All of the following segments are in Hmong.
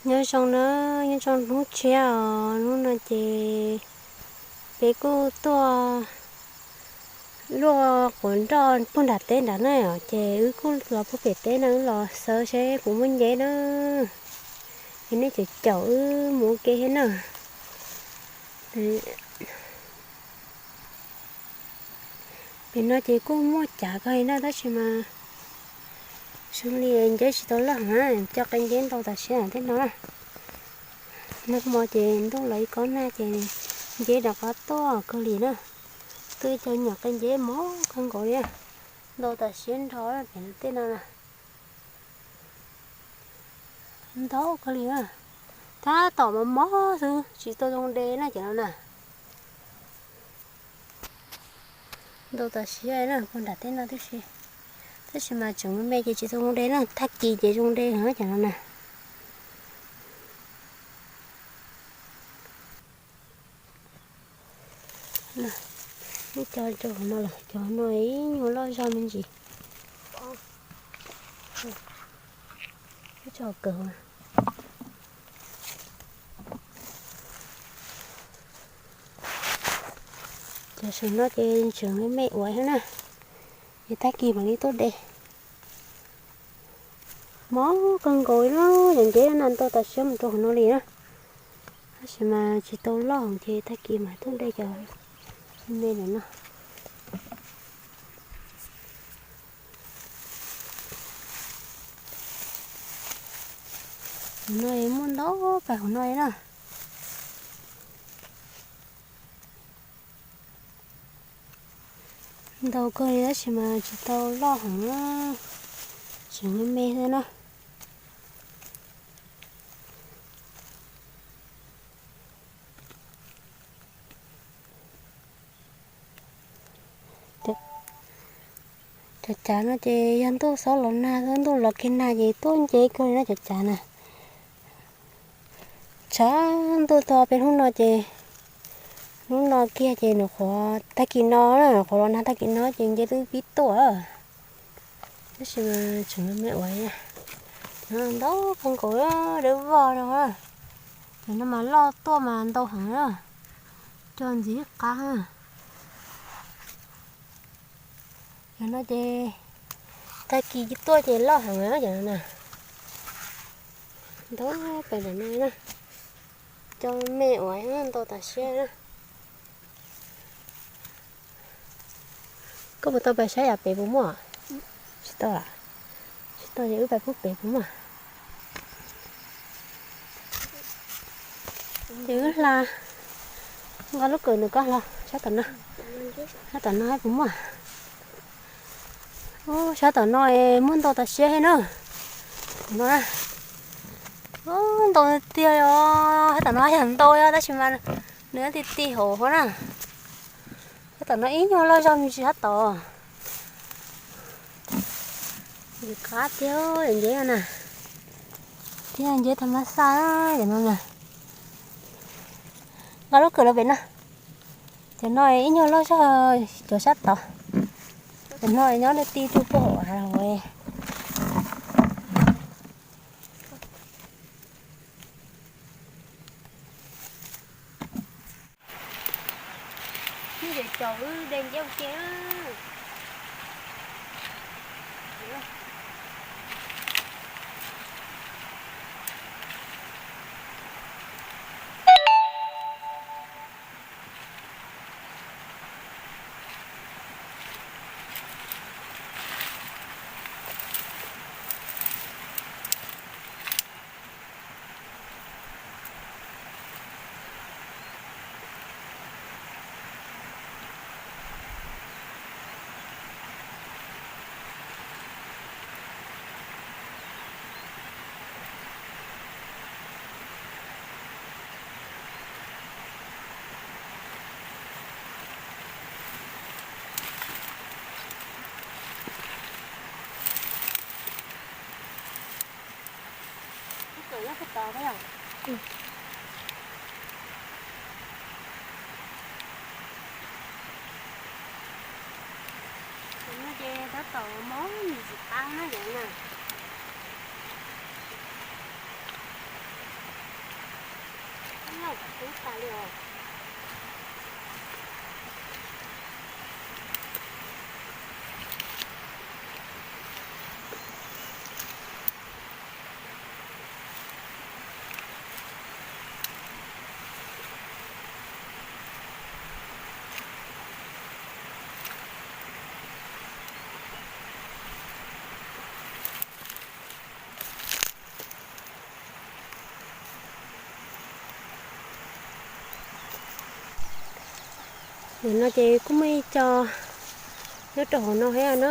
Nyob zoo na, nyob zoo hnub tshiab os, hnub no ces peb kuj tuaj luaj quav nroj puag nram teb nrad na, ces wb kuj los puag pem teb na, wb los xawv seb puas muaj nceb na. Ces nej caum caum wb mus ua ke thiab na. Pem no ces kuj muaj cav kawg li na, tab sis mas zoo li nceb tsis tau loj heev na, cov qe nceb ntau tam sim tej no na. Nag hmo ces ntuj los ib kob nag ces nceb rov qab tuaj kawg li na. Twb cov nyuam qe nceb mos kawg nkaus li, ntau tam sim nrho pem tej no na. Ntau kawg li na, tab tom mos mos xwb tsis tau zoo de na cov no na. Ntau tam sim na puag nram teb no tib si, tab sis mas tseem me me ces tsis tau zoo de na, tag kis ces zoo de heev cov no na. Ib co rau hauv no los cov no ib nyuag loj zog me ntsis. Ib co kawg. Cov saum no ces tseem me me ua thiab na, ces tag kis mam li tuaj de. Mos kawg nkaus li na, cov nceb no ntau tas siab mus rau hauv no li na. Tab sis mas tsis tau loj ces tag kis mam tuaj de cov me me ntawm no. Hauv no muaj ntau pais hauv no li na. Ntau kawg li tab sis mas tsis tau loj heev, tseem me me xwb na. Cov cav no ces yog ntuj xob los nag, ntuj los kiag nag ces tuaj nceb kawg li na cov cav na. Tshav ntuj tog peb hnub no ces, hnub no kiag ces nws qhuav tag kis no, qhuav los nag tag kis no ces nceb twb pib tuaj. Tab sis mas tseem me ua, ntau kawg nkaus, dawb vog no. Cov no mas loj tuaj mas ntau heev na, cog ntxiv qab. Cov no ces tag kis tuaj ces loj heev na cov no na. Ntau pais ntawm no na, cov me ua ntau tas siab na. Koj puas tau pais saib yam pem puas muaj? Tsis tau, tsis tau ces wb pais pub pem puas muaj. Ces wb hla, nqa lub kawm ntawm koj hlo sab tom no, sab tom no puas muaj. Sab tom no muaj ntau tas siab thiab na. Ntau tiag tiag os, sab tom no yog ntau os tab sis mas nws ti ti hauv hov na. Sab tom no ib nyuag loj zog me ntsis sab tod. Qab tiag nceb na, tiag nceb tag mab xaj cov no na. Nqa lub kawm los pem no. Cov no ib nyuag loj zog cov sab tod. Cov no nyob ti ti puag hauv. Ib caum wb de nceb ua ke. Ces tab tom mob ntsis qab na yom na. Kub tas li os. Nim no ces kuj muaj ib co nyob rau hauv no thiab na.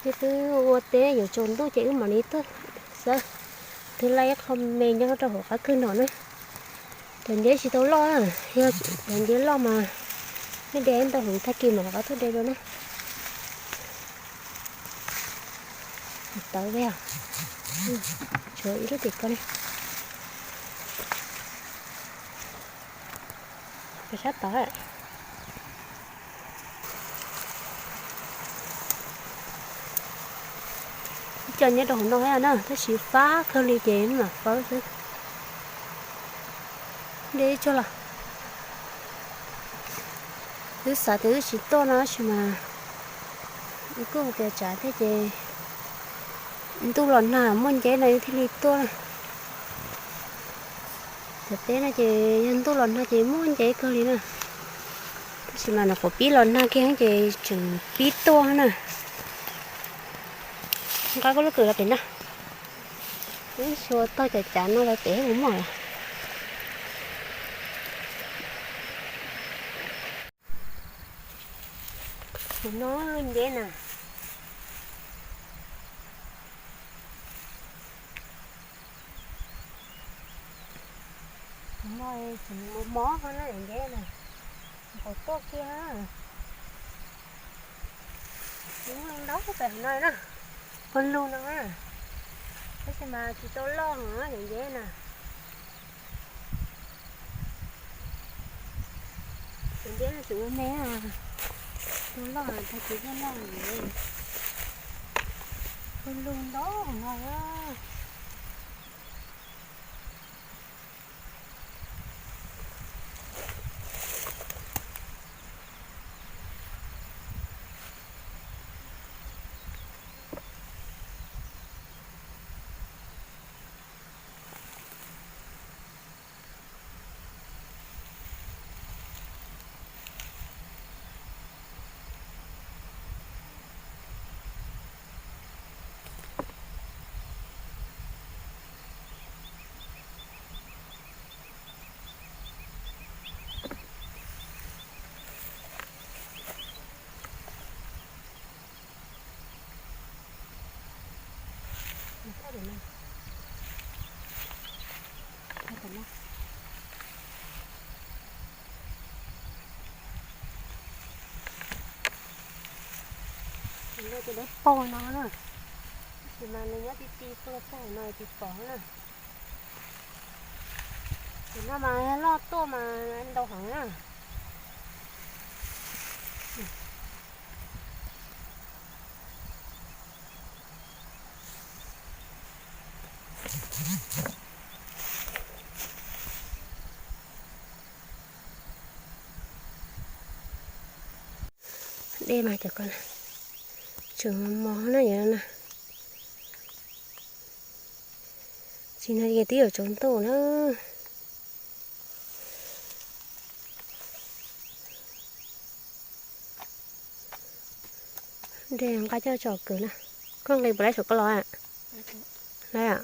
Ces twb ua teb yuav tsaus ntuj ces wb mam li tuaj xwb. Twb laij ib qho me nyob rau hauv qab kawg no na. Cov nceb tsis tau loj na, yog cov nceb loj mas nej de ntau heev, tag kis mam rov qab tuaj de dua na. Tawv thiab, tshuav ib lub tim ko li. Pem sab tod, ib co nyob rau hauv no thiab na, tab sis fab kawg li ces mam fawb xwb. De ib co los. Twb xav tias twb tsis tuaj no tab sis mas kuj ua kev tsav thiab ces ntuj los nag muaj nceb no thiaj li tuaj na. Cov teb no ces yog ntuj los nag ces muaj nceb kawg li na. Tab sis mas nyuam qhuav pib los nag kiag ces tseem pib tuaj na. Nqa koj lub kws los pem na. Wb xyuas tau cov cav no los pem puas muaj. Tus no lub nceb na. Tus no tseem mos mos no na, nceb na. Qhov tuaj kiag. Tus no ntau pem no na. Pawg lug no na. Tab sis mas tsis tau loj heev na, nceb na. Cov nceb no tseem me me, tus loj tag tsis tau loj li. Pawg lug ntau no. Cov dawb paug no na, tab sis mas nws nyob ti ti puag puag no tsis pom na. Cov no mas loj tuaj mas ntau heev na. Dej mas cov ko tseem mos mos na yom na. Tsis no ces twb yuav tsaus ntuj na. Dej nqa coj tsom kwm na. Koj nqis puas laib saum koj los? Laib.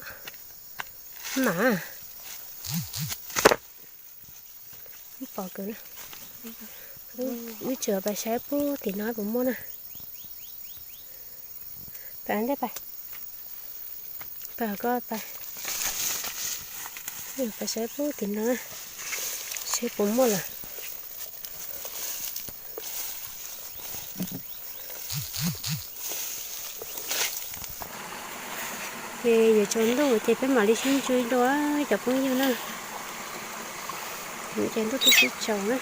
Mam pom kwm na. Wb tseem pais saib puag tim no puas muaj na. Pais ntej pais. Pais koj pais. Pais saib puag tim no, saib puas muaj lawm. Ces yuav tsaus ntuj ces peb mam li sib ntsib dua cov phooj ywg na. Ces ntuj twb sib tsaus na.